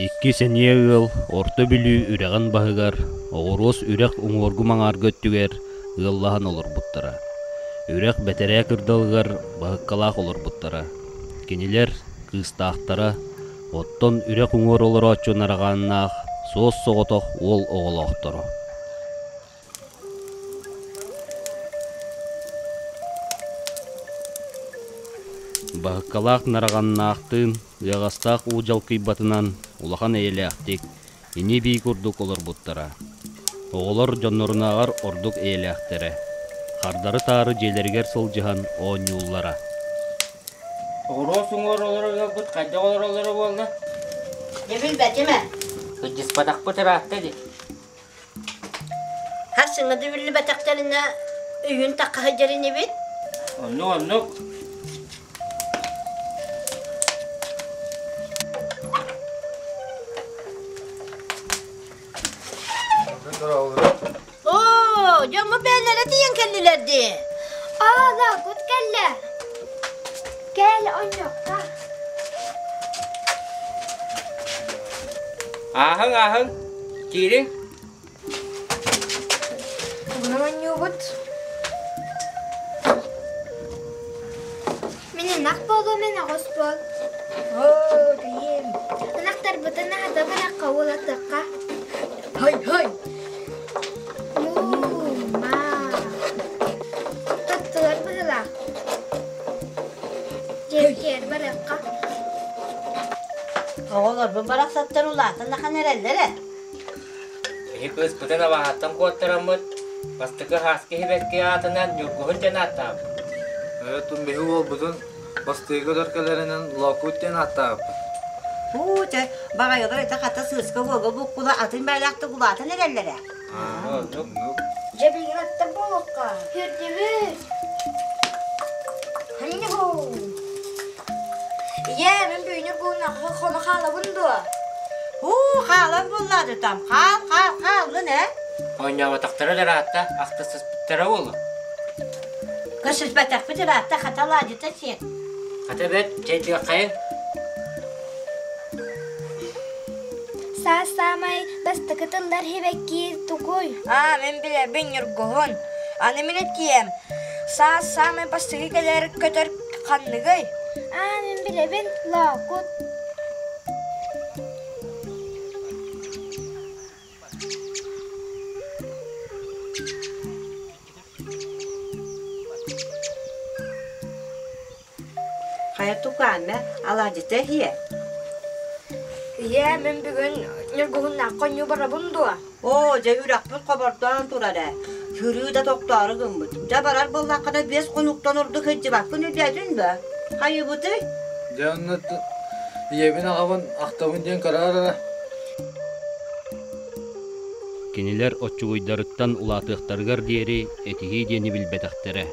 Икки сэниэ ыал Орто Бүлүү үрэҕин баһыгар, Оҕуруос үрэх уҥуоргу маҥаарга өттүгэр ыаллаһан олорбуттара. Үрэх бэтэрээ кырдалыгар баһыккалаах олорбуттара. Кинилэр кыыстаахтара, оттон үрэх уҥуор олорооччу нараҕааннаах суос-соҕотох уол оҕолоохторо. Баһыккалаах нараҕаннаахтыын ыаҕастаах уу дьалкыйбатынан улахан эйэлээхтик, ини-бии курдук олорбуттара. Оҕолор дьоннорунааҕар ордук эйэлээхтэрэ, хардары-таары дьиэлэригэр сылдьыһан оонньууллара. Оҕуруос уҥуор олорор ыалбыт хайдах олороллоро буолла? Дьэ билбэтим ээ. Сылдьыспатахпыт ыраатта дии. Харсыҥҥа да биллибэтэхтэринэ өйүн тахха сылдьар инибит. Оннук, оннук. Оо, дьоммут бэйэлэрэ тиийэн кэллилэр дии. Аа, лаакут кэллэ. Кэл онньуохха. Ааһыҥ, ааһыҥ. Киириҥ. Тугунан оонньуубут? Мин ынах буолуо, мин оҕус буол. Оо, кийиим. Ынахтарбытын аһата барахха уолатыахха. Хой, хой. Муу, маа. Тоттулар быһыылаах. Дьиэбитигэр барыахха. Оҕолорбут барахсаттар улаатан ахан эрэллэр ээ. Биһи кыыспытын абаһаттан куоттараммыт, бастакы Һааскы Сибэкки аатынан Ньургуһун диэн ааттаабыт. Тун биһи уолбутун бастыыга өлөр кэлэринэн Лоокуут диэн ааттаабыппыт. Һуу, чэ, баҕайылар ити хата сыыска уолга буккула атын бэйэлээхтик улаатан эрэллэр ээ. Оннук. Дьэ билигин аттар буолуохха. Көрдүбүт. Ханньаһуу. Ийээ, мин бүгүнү буунахха хоно хаалабын дуо? Һуу, хаалан буоллаады там. Хаал, хаал, хааллын ээ. Оонньооботохторо да ыраатта, ахтысыспыттара буолуо. Көрсүспэтэхпит ыраатта, хата алаадьыта сиэн. Хата бэт, чэйдиэххэйиҥ. Саас саамай бастакы тыллар сибэкки тугуй? Аа, мин билэбин Ньургуһун. Аны мин этиэм. Саас саамай бастакы кэлэр көтөр ханныгый? Аа, мин билэбин Лоокут. Хайа тукааме, алаадьыта иһиэ. Ийээ, мин бүгүн Ньургуһуннаахха оонньуу барабын дуо? Оо, дьэ үрэхпин хобордоон турар ээ. Сырыы да тохтоору гыммыт. Дьэ барар буоллаххына биэс хонуктан ордук сылдьыбаккын өйдөөтүн да? Хайыбытый? Дьэ онно ийэбин аҕабын ахтабын диэн көрөөр эрэ. Кинилэр оччугуйдарыттан улаатыахтарыгар диэри этиһии диэни билбэтэхтэрэ.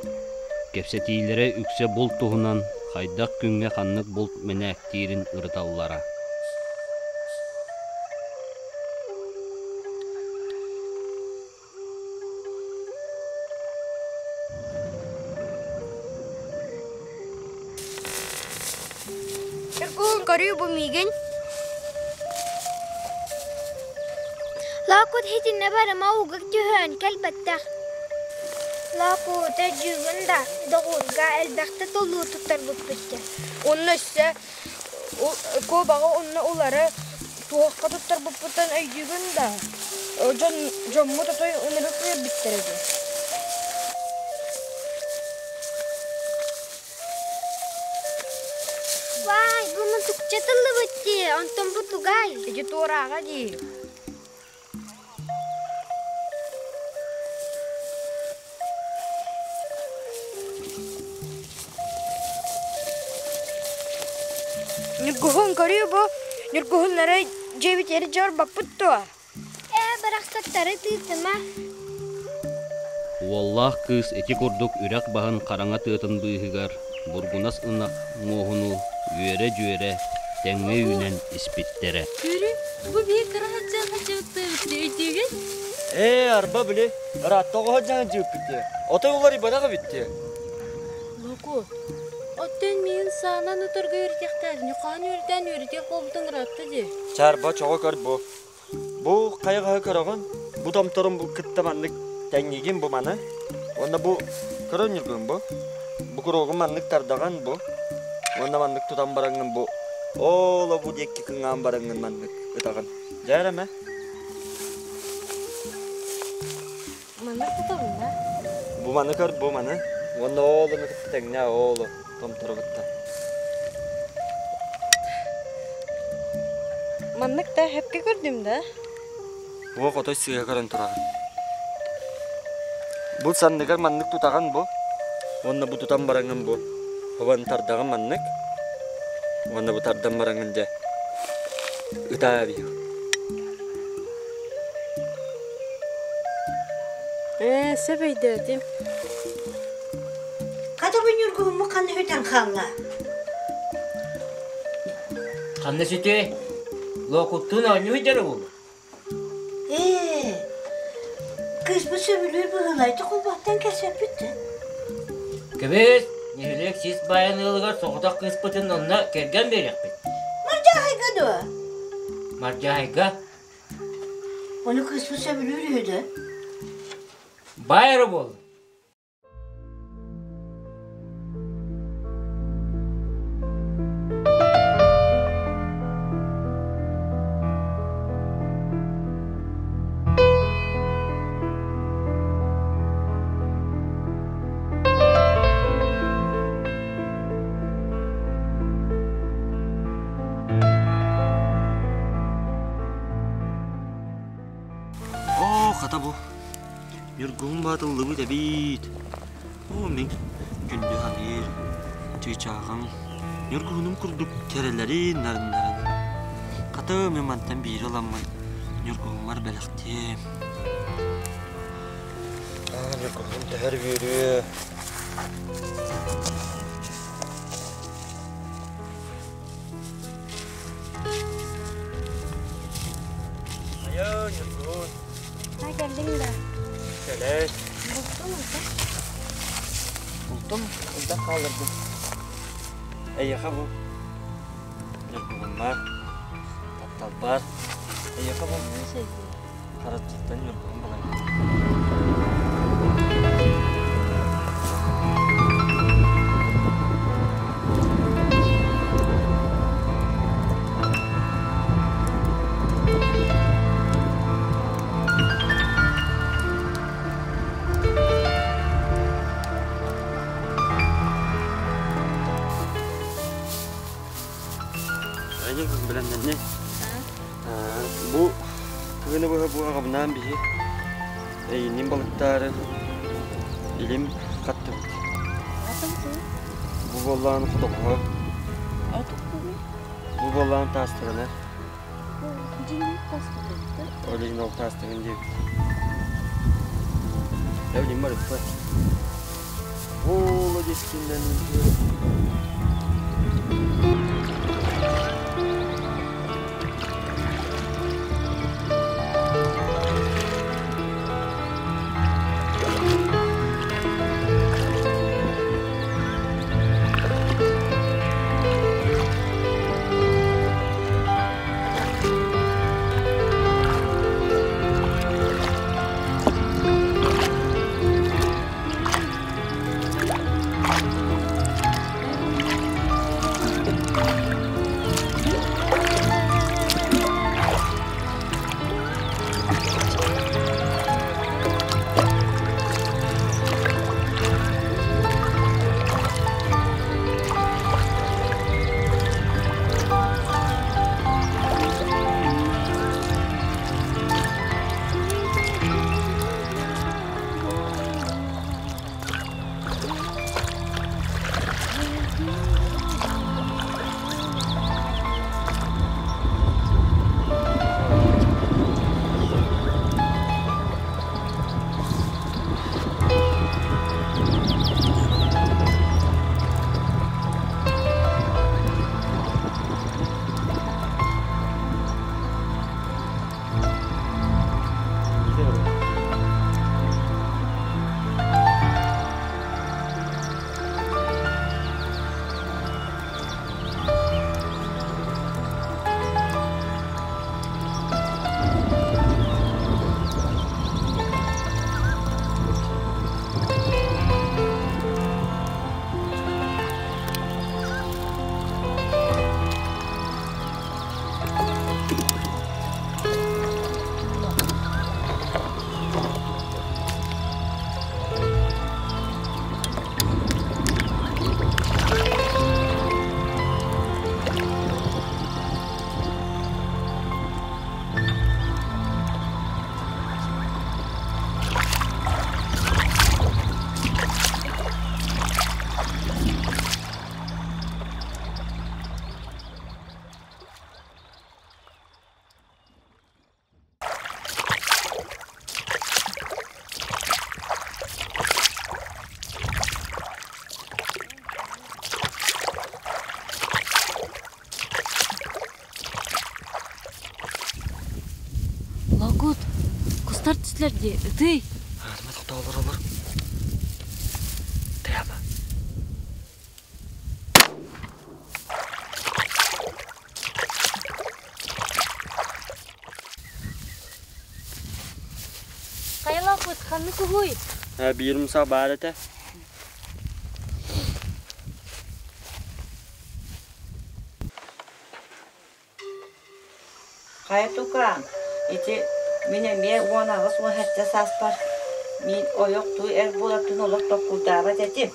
Кэпсэтиилэрэ үксэ булт туһунан, хайдах күҥҥэ ханнык булт мэнээктиирин ырыталлара. Ньургуһун көрүү бу миигин. Лоокут итиннэ барыма ууга түһэн кэлбэттэх. Лоокута дьүүгүн да доҕуурга элбэхтэ толуу туттарбыппыт дии. Онно өссө куобаҕы онно улары туохха туттарбыппытын өйдүүгүн да дьон дьоммут отой ынырык үөрбүттэрэ дии. Вай, бу мутукча тыллыбыт дии, онтон бу тугай? Ити туорааҕа дии. Ньургуһун көрүө бу, ньургуһуннары дьиэбитигэр дьорбоппут дуо? Ээ, барахсаттары тыытыма. Уоллаах кыыс ити курдук үрэх баһын хараҥа тыатын быыһыгар бургунас ынах муоһунуу үөрэ-дьүөрэ тэҥҥэ үүнэн испиттэрэ. Көрү, бу биир кыра сылдьан сылдьыбыттыы өйдүүгүн? Ээ, арба били, ыраатта оҕо сылдьан сылдьыбыппыт дии. Отой уларыйбатах эбит дии. Локу. Оттон миигин саанан ытарга үөрэтиэхтээтин, хаһан үөрэтэн үөрэтиэх буолбутуҥ ыраатта дии. Чаарба чоҕо көр бу. Бу хайаҕаһы көрөҕүн? Бу томторун бу кытта маннык тэҥҥигин бу маны. Уонна бу көрөн ньургун бу. Бу куруогун маннык тардаҕын бу. Уонна маннык тутан бараҥҥын бу. Ооло бу диэкки кыҥаан бараҥҥын маннык ытаҕын. Дьэ эрэ мэ. Маннык тутабын да? Бу маны көр, бу маны. Уонна оолуну кытта тэҥнээ, оолу томтору кытта. Маннык да хэпке көрдүм да. Уох отой сыыһа көрөн тураҕын. Бу санныгар маннык тутаҕын бу. Уонна бу тутан бараҥын бу. Хобон тардаҕын маннык. Уонна бу тардан бараҥын дьэ. Ытаа биһу. Ээ, сөп өйдөөтүм. Хата бу Ньургуһуммут ханна сүтэн хаалла? Ханна сүтүөй? Лоокуттуун оонньуу дьары буолла. Ээ, кыыспыт сөбүлүүр быһыылайты холботтон кэпсэппит да. Кэбис, нэһилиэк сис баайын ыалыгар соҕотох кыыспытын онно кэргэн биэриэхпит. Мардьаайга дуо? Мардьаайга? Ону кыыспыт сөбүлүүр үһү дуо? Баай эрэ буолла. Оо, хата бу Ньургуһун баатыллыбыт эбит. Оо, мин күндү ханыыр, чыычааҕым, ньургуһунум курдук кэрэлэрин, нарыннарын. Хата мин мантан биири ыламмын ньургуһуммар бэлэхтиэм. Аа, ньургуһунум төһөр үөрүө. Айа, Ньургуһун. Ха кэллиҥ да? Кэлээ. Бултуҥ ынта? Бултум, ынтах хааллардым. Эйиэхэ бу Ньургуһуммар, тапталбар, эйиэхэ бу Хараччыттан Ньургуһун балайбыт. Бэлэмнэнни. Бу кыһыны быһа бу аҕабынаан биһи эйиннин балыктаары илим хаттыбыт. Бу буоллаан хотоҕоһо. Бу буоллаан таастарына. Ол иһин ол таастыгын диэбит. Эвлин барыппат. Ола дискиннен түстүлэр дии, ытый. Аатыма тохтоо олор олор. Тыама. Хайалаахпыт ханнык уһуй? Биир умсах баар этэ. Хайа тукаам, ити мин эмиэ 18-17 сааспар мин ойох туу эр буолартын олох токкуйдаабат этим.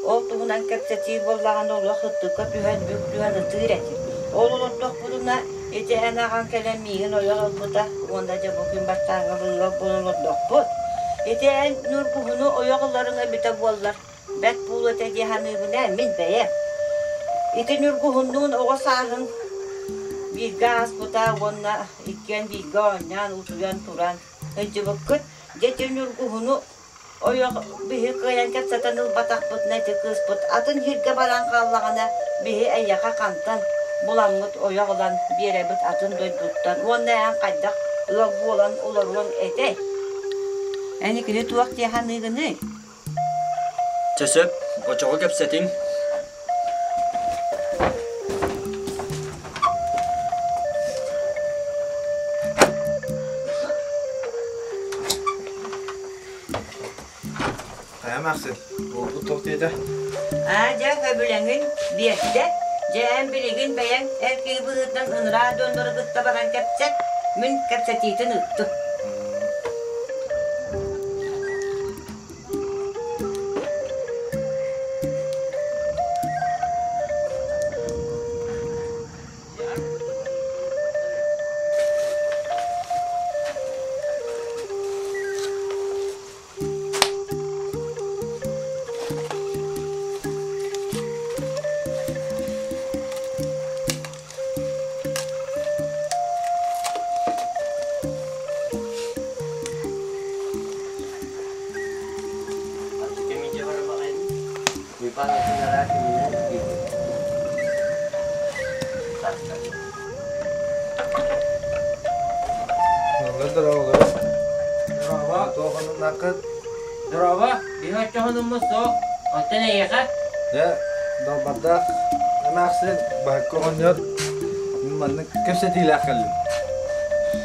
Ол туһунан кэпсэтии буоллаҕына олох ыттыкка түһэн бүк түһэн ытыыр этим. Ол олордохпутуна ити эн аҕаҥ кэлэн миигин ойох ылбыта уонна дьэ бу күн баттааҥҥа ыал буолан олордохпут. Ити эн Ньургуһуну ойох ыларыҥ эбитэ буоллар бэрт буолуо этэ дии саныыбын ээ мин бэйэм. Ити Ньургуһуннуун оҕо сааһыҥ бииргэ ааспыта уонна иккиэн бииргэ оонньоон утуйан туран сылдьыбыккыт. Дьэ ити Ньургуһуну ойох биһи кыайан кэпсэтэн ылбатахпытына ити кыыспыт атын сиргэ баран хааллаҕына биһи эйиэхэ хантан буламмыт ойох ылан биэрэбит атын дойдуттан уонна эн хайдах ыал буолан олоруоҥ этэй? Эн икини туох дии саныыгыный? Чэ сөп, очоҕо кэпсэтиҥ. Хайа эмээхсин, буолбут туох диэтэ? Аа, дьэ, сөбүлэҥин биэрдэ. Дьэ, эн билигин бэйэҥ эр киһи быһыытынан ыныраа дьоннору кытта баран кэпсэт. Мин кэпсэтиитин ыыттым. Дорообо. Дорообо. Биһи оччоһунуммут суох. Оттон эйиэхэ? Дьэ, далбардаах эмээхсин баһыкка оҕонньор маннык кэпсэтиилээх кэллим.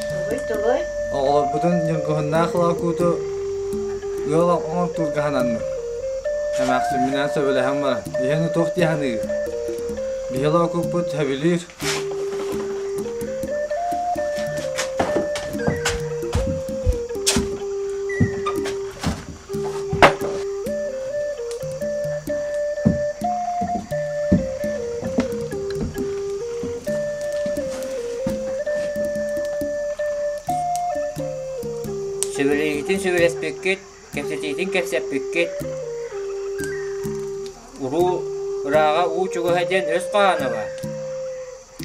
Тугуй, тугуй? Оҕолорбутун Ньургуһуннаах Лоокууту ыал оҥортуурга сананным. Эмээхсимминээн сөбүлэһэн баран, иһэн туох дии саныыгын? Биһи Лоокуппут сөбүлүүр. Сөбүлэһиитин сөбүлэспиккит, кэпсэтиитин кэпсэппиккит. Уруу ырааҕа уу чугаһа диэн өс хоһооно баар.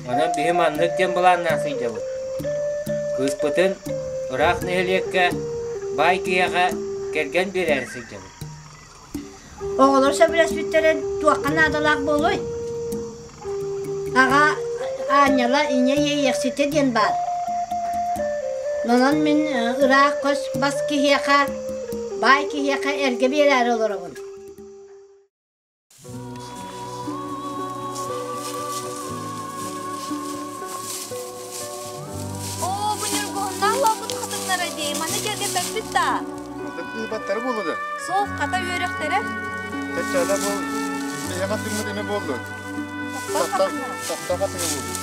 Онон биһи маннык диэн былааннаан сылдьабыт. Кыыспытын ыраах нэһилиэккэ баай киһиэхэ кэргэн биэрээри сылдьабыт. Оҕолор сөбүлэспиттэрин туохха наадалаах буолуой? Аҕа аанньала ийэ иэйиэхситэ диэн баар. Онон мин ыраах көс бас киһиэхэ, баай киһиэхэ эргэ биэрээри олоробун. Оо, бу Ньургуһуннаах лоокут хатыҥнара дии, маны кэргэппэппит даа? Ыыбаттары буолла да? Суох, хата үөрэхтэрэ. Чаччаада бу бэйэ хатыҥмыт эмэ буоллун. Таптал хатыҥа. Таптал хатыҥа буоллун.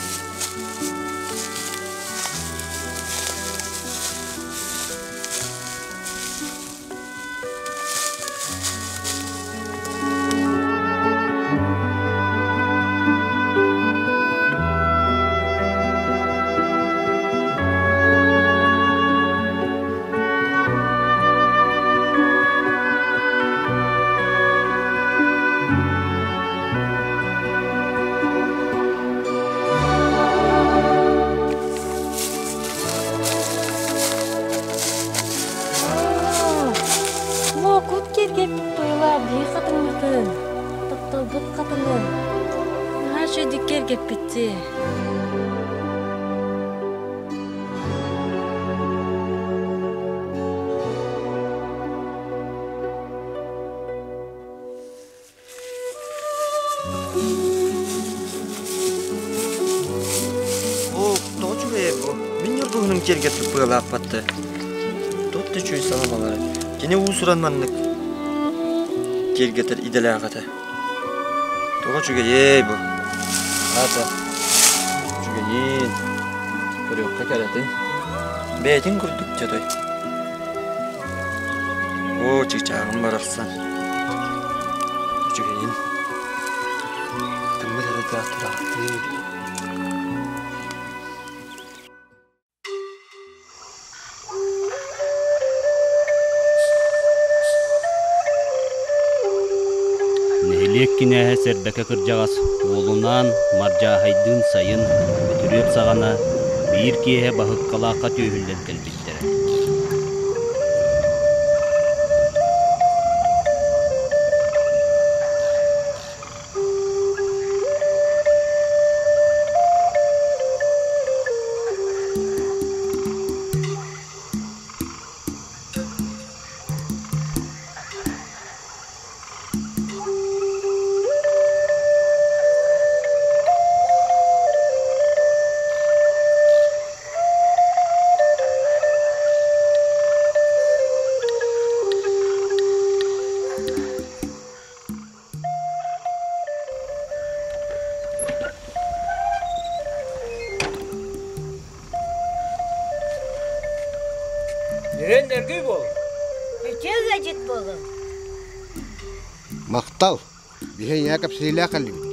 Муокут киэргэппит быһыылаах биһи хатыҥмытын, тапталбыт хатыҥын. Наһаа үчүгэйдик киэргэппит дии. Оо, тоҕо үчүгэйэ бу? Мин ньургуһунум киэргэппит быалаахпатты. Тот да үчүгэй саламалара. Кини уус-уран маннык киэргэтэр идэлээх этэ. Тоҕо үчүгэйэй бу? Аата, үчүгэйин. Көрүөххэ кэрэтин. Бэйэтин курдук дьотой. Оо, чыычааҕым барахсан. Үчүгэйин. Тыммыт эрэ тураахтыы. Нэһилиэк кинээһэ Сэрбэкэ кырдьаҕас уолунаан Мардьааһайдыын сайын Бөтүрүөп саҕана биир киэһэ Баһыккалаахха түөһүллэн кэлбиттэрэ. Нөрүөн нөргүй буолуҥ. Үтүө ыалдьыт буолуҥ. Махтал! Биһи эйиэхэ кэпсэтиилээх кэллибит.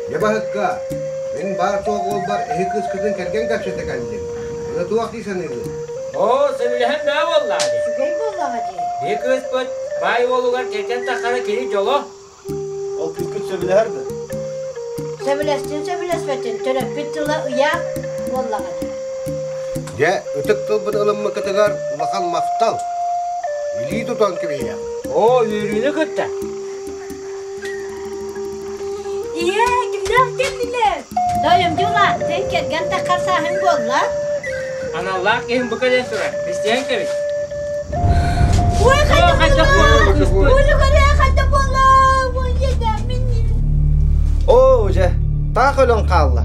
Дьэ баһыкка, мин баар-суох уолбар эһи кыыскытын кэргэн кэпсэтэ кэллим. Аны туох дии саныыгын? Оо, сөбүлэһэн баа буоллаа дии. Үчүгэй буоллаҕа дии. Биһи кыыспыт баай уолугар кэргэн таххара кини дьоло. Ол кыыскыт сөбүлэһэр да? Сөбүлэстин сөбүлэспэтин төрөппүт тыла ыйаах буоллаҕа дии. Дьэ, ытык тылбын ылыммыккытыгар улахан махтал. Илии тутан кэбиһиэх. Оо, үөрүүнү кытта. Ийээ, кимнээх кэллилэр? Тойом дьула, сен кэргэн таххар сааһын буолла. Аналлаах киһим бу кэлэн турар. Истиһэн кэбис. Ой, хайда буолла? Ой, хайда буолла? Оо, дьэ, таах өлөн хаалла.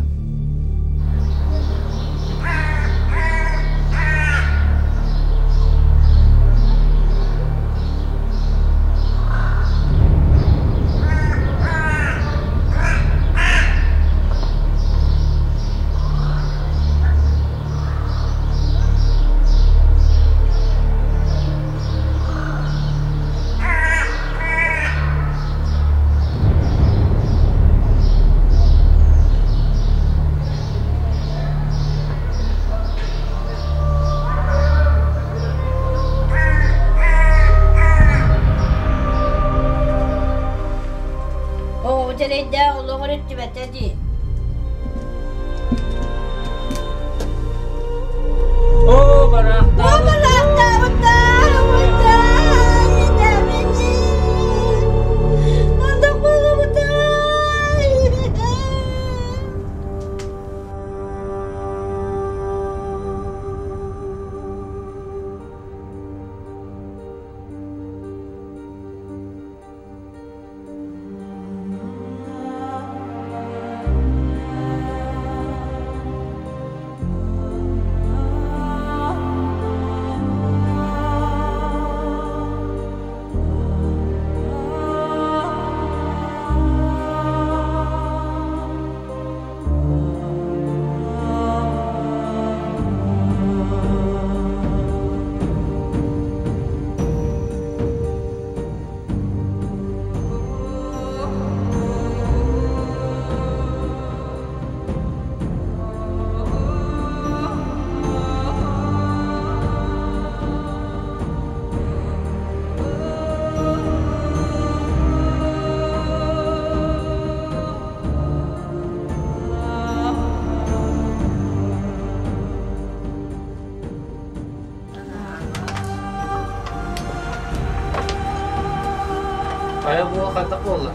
Оҕобут эрэйдээх олоҕор өттүбэтэ дии. Оо, бараахтаабыт! Хайа буола хантах буолла?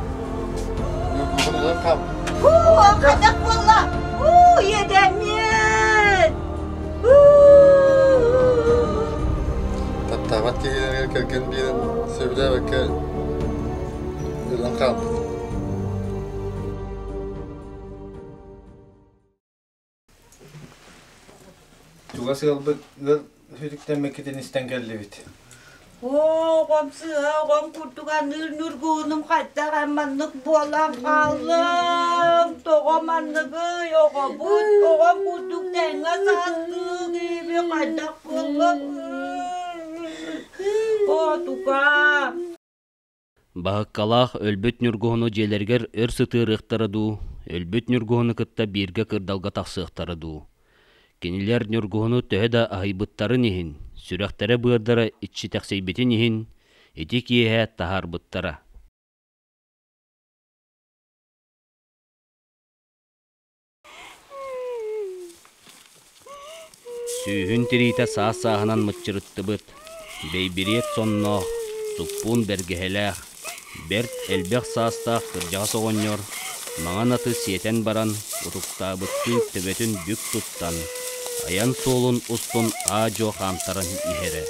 Ылан хаалбыт. Уу, хайдах буолла? Уу, иэдээммиэн! Таптаабат киһилэригэр кэргэн биэрэн сөбүлээбэккэ өлөн хаалбыт. Чугас ыалбыт ыал сүтүктэммиккитин истэн кэллибит. Оо, оҕом сыыһа оҕом курдук аныыр ньургуһунум хайдах эн маннык буолан хааллыҥ? Тоҕо манныгый оҕобут? Оҕом курдук тэҥҥэ саастыы киһи хайдах буоллаҥ? Оо, тукаам! Баһыккалаах өлбүт ньургуһуну дьиэлэригэр өр сытыарыахтара дуу, өлбүт ньургуһуну кытта бииргэ кырдалга тахсыахтара дуу. Кинилэр ньургуһуну төһө да аһыйбыттарын иһин, сүрэхтэрэ-быардара иччитэхсийбитин иһин, ити киэһэ таһаарбыттара. Сүүһүн тириитэ саас-сааһынан мыччырыттыбыт, бэйбириэт сонноох, суппуун бэргэһэлээх, бэрт элбэх саастаах кырдьаҕас оҕонньор маҥан аты сиэтэн баран утуктаабыттыы төбөтүн бүк туттан, айан суолун устун аа-дьуо хаамтаран иһэрэ.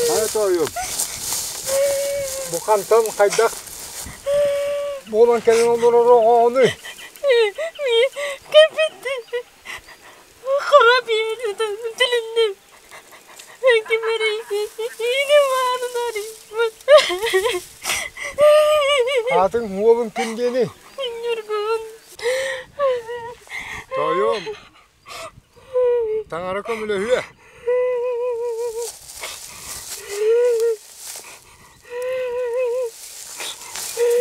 Хайа тоойуом, бу хантан хайдах буолан кэлэн олорор оҕоҕунуй? Кэппитти. Хара биэритин тилинним. Ким Аатыҥ уолуҥ ким диэний? Ньургун. Тоойуом, таҥара көмөлөһүө.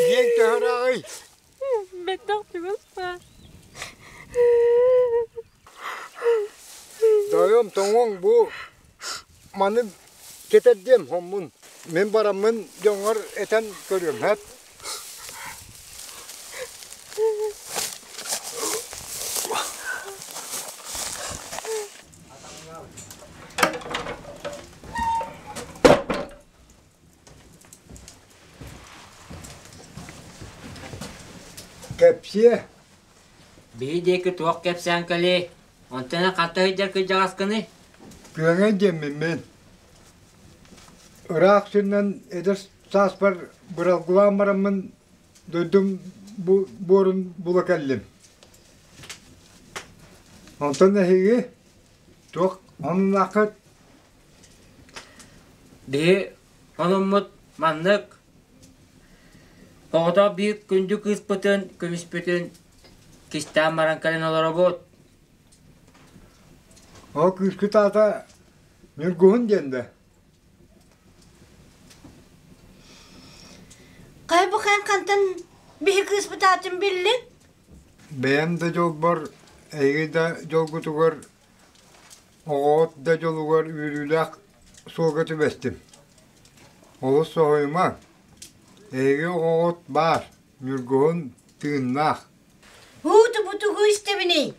Диэҥ төһөрөөҕүй? Бэттэх чугас баар. Дойом тоҥуоҥ бу маны кэтэрдиэм хоммун. Мин бараммын дьоҥҥор этэн көрүөм һэп. Кэпсиэ Биһи диэки туох кэпсээн кэлиэй? Онтон эн ханта сылдьар кырдьаҕаскыный? Күөҥэй диэммин мин. Ыраах сиринэн эдэр сааспар быралгылаан бараммын дойдум буорун була кэллим. Онтон эһиги туох оннулааххыт? Биһи онуммут маннык Оҕото биир күндү кыыспытын, көмүспүтүн кистээн баран кэлэн олоробут. Ол кыыскыт аата Ньургуһун диэн да? Хайа бу хантан биһи кыыспыт аатын биллиҥ? Бэйэм да дьолбор, эһиги да дьолгутугар, оҕоҕут да дьолугар үөрүүлээх суолга түбэстим. Олус соһуйумаҥ, эһиги оҕоҕут баар, Ньургуһун тыыннаах. Ууту-бутугу истэбиний?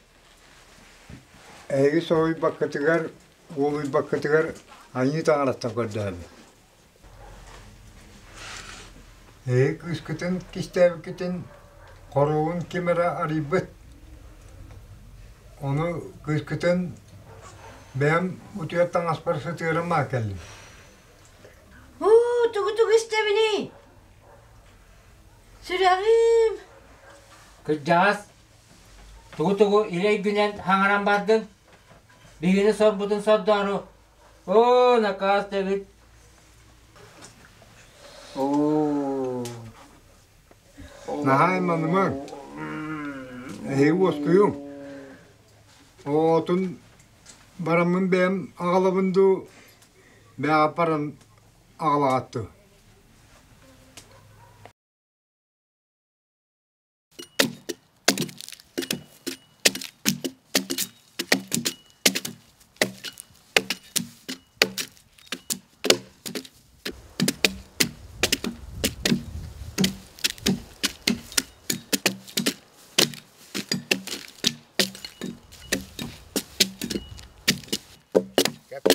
Эһиги соһуйбаккытыгар, уолуйбаккытыгар айыы таҥараттан көрдөһөбүн. Эһиги кыыскытын кистээбиккитин хоруобун ким эрэ арыйбыт. Ону кыыскытын бэйэм утуйар таҥаспар сытыаран баа кэллим. Уу, тугу-тугу истэбиний? Сүрэҕим! Кырдьаҕас, тугу-тугу илэ өйгүнэн хаҥаран бардыҥ? Биһигини сорбутун сордоору, оо, накаас да эбит. Оо. Наһаа айманымаҥ. Эһиги уоскуйуҥ. Оҕотун бараммын бэйэм аҕалабын дуу, бэйэҕэ баран аҕалаҕат дуу?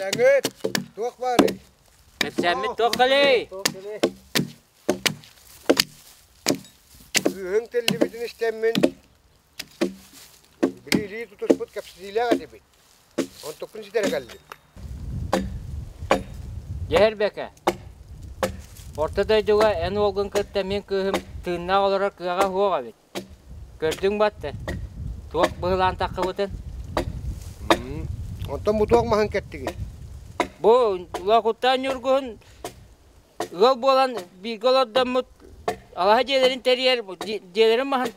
Кэпсээҥҥит туох баарый? Кэпсээммит туох кэлий? Кыыһыҥ тиллибитин истэммин, били илии тутуспут кэпсэтиилээх этибит. Онтуккун ситэрэ кэллим. Дьэһэрбэкэ, орто дойдуга эн уолгун кытта мин кыыһым тыыннаах олорор кыаҕа суох эбит. Көрдүҥ батты, туох быһылаан таххыбытын? Онтон бу туох маһын кэттигит? Бу Лоокуттаан Ньургуһун ыал буолан бииргэ олордоммут алаһа дьиэлэрин тэрийэр дьиэлэрин маһын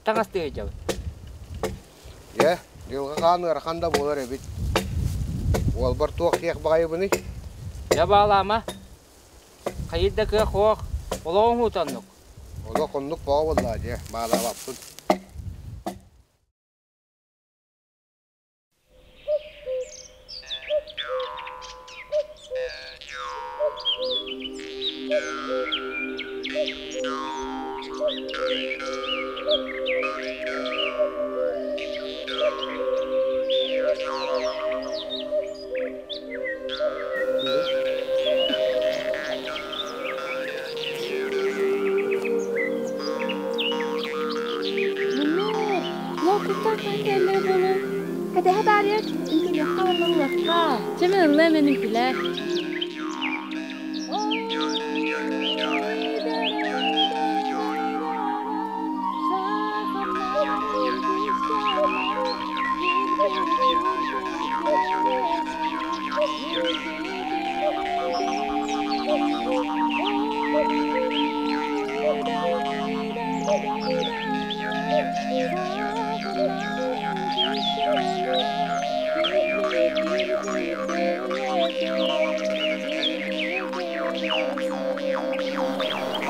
таҥастыы сылдьабыт. Дьэ, дьылҕа хаан ыарахан да буолар эбит. Уолбар туох диэх баҕайыбыный? Дьэ баалаама, хайыр да кыах суох, олоҕуҥ уутаннык. Олох оннук бөҕө буоллаҕа дьэ, баалаабаппын. Муннук, лоокуттан хаһан кэллэ буолуой? Кэтэһэ таарыйа үҥкүүлүөххэ уонна ыллыахха. Чэ мин ыллыам эн үҥкүүлээ.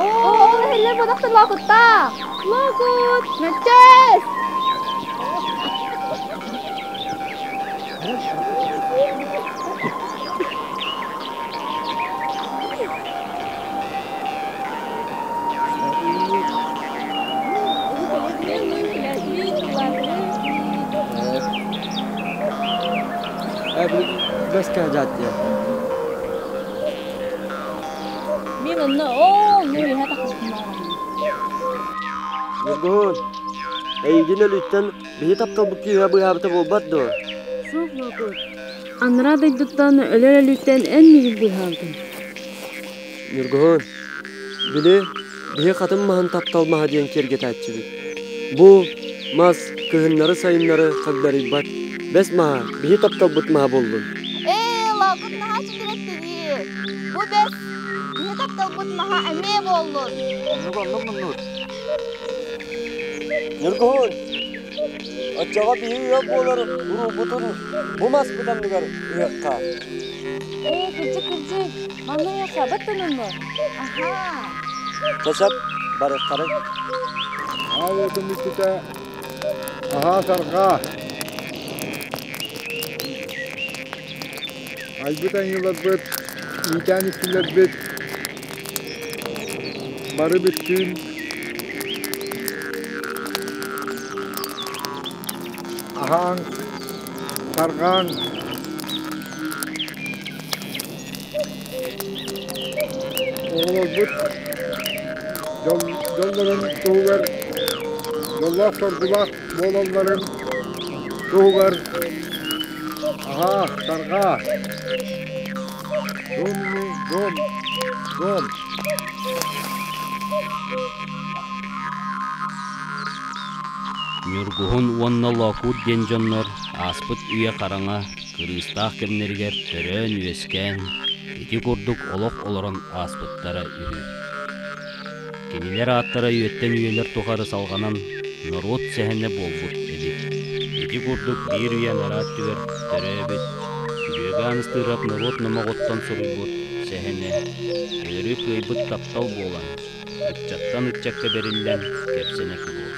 Оо, иһиллэр бодохтор лоокуттаах! Лоокут! Мөччөс! Мин онно оо, ну иһэ тахсыбытым Ньургуһун, эйигин өлүүттэн Биһи тапталбыт күүһэ быыһаабыта буолбат дуо? Суох, Лоокуут. Анараа дойдуттан өлөр өлүүттэн эн миигин быыһаабытыҥ. Ньургуһун, били, биһи хатын маһын таптал маһа диэн киэргэтээччибит. Бу мас кыһыннары-сайыннары хагдарыйбат. Бэс маһа биһи тапталбыт маһа буоллун. Ээ, Лоокут наһаа чэчирэттинии. Бу бэс биһи тапталбыт маһа эмиэ буоллун. Оннук оннук муннур. Ньургуһун, оччоҕо биһи ыал буолар уруубутун бу маспыт анныгар ыһыахха. Ээ, кырдьык, кырдьык, манна ыһыахха баттаныммы? Аһаа. Чэ, барыххарыҥ. Аал уотун иччитэ аһаа сарҕаа. Айбыт айыыларбыт, иитээн иччилэрбит бары бүттүүн аһааҥ, тарҕааҥ. Оҕолорбут дьоллорун туһугар дьоллоох-соргулаах буолалларын туһугар аһаа, тарҕаа. Дом, дом, дом. Ньургуһун уонна Лоокуут диэн дьоннор ааспыт үйэ хараҥа, кырыыстаах кэмнэригэр төрөөн-үөскээн, ити курдук олох олорон ааспыттара үһү. Кинилэр ааттара үйэттэн үйэлэр тухары салҕанан, норуот сэһэнэ буолбут эбит. Ити курдук биир үйэ анараа өттүгэр төрөөбүт, Дьүөгэ Ааныстыырап норуот номоҕуттан суруйбут сэһэнэ өлөрү кыайбыт таптал буолан, ыччаттан ыччакка бэриллэн кэпсэнэ туруо.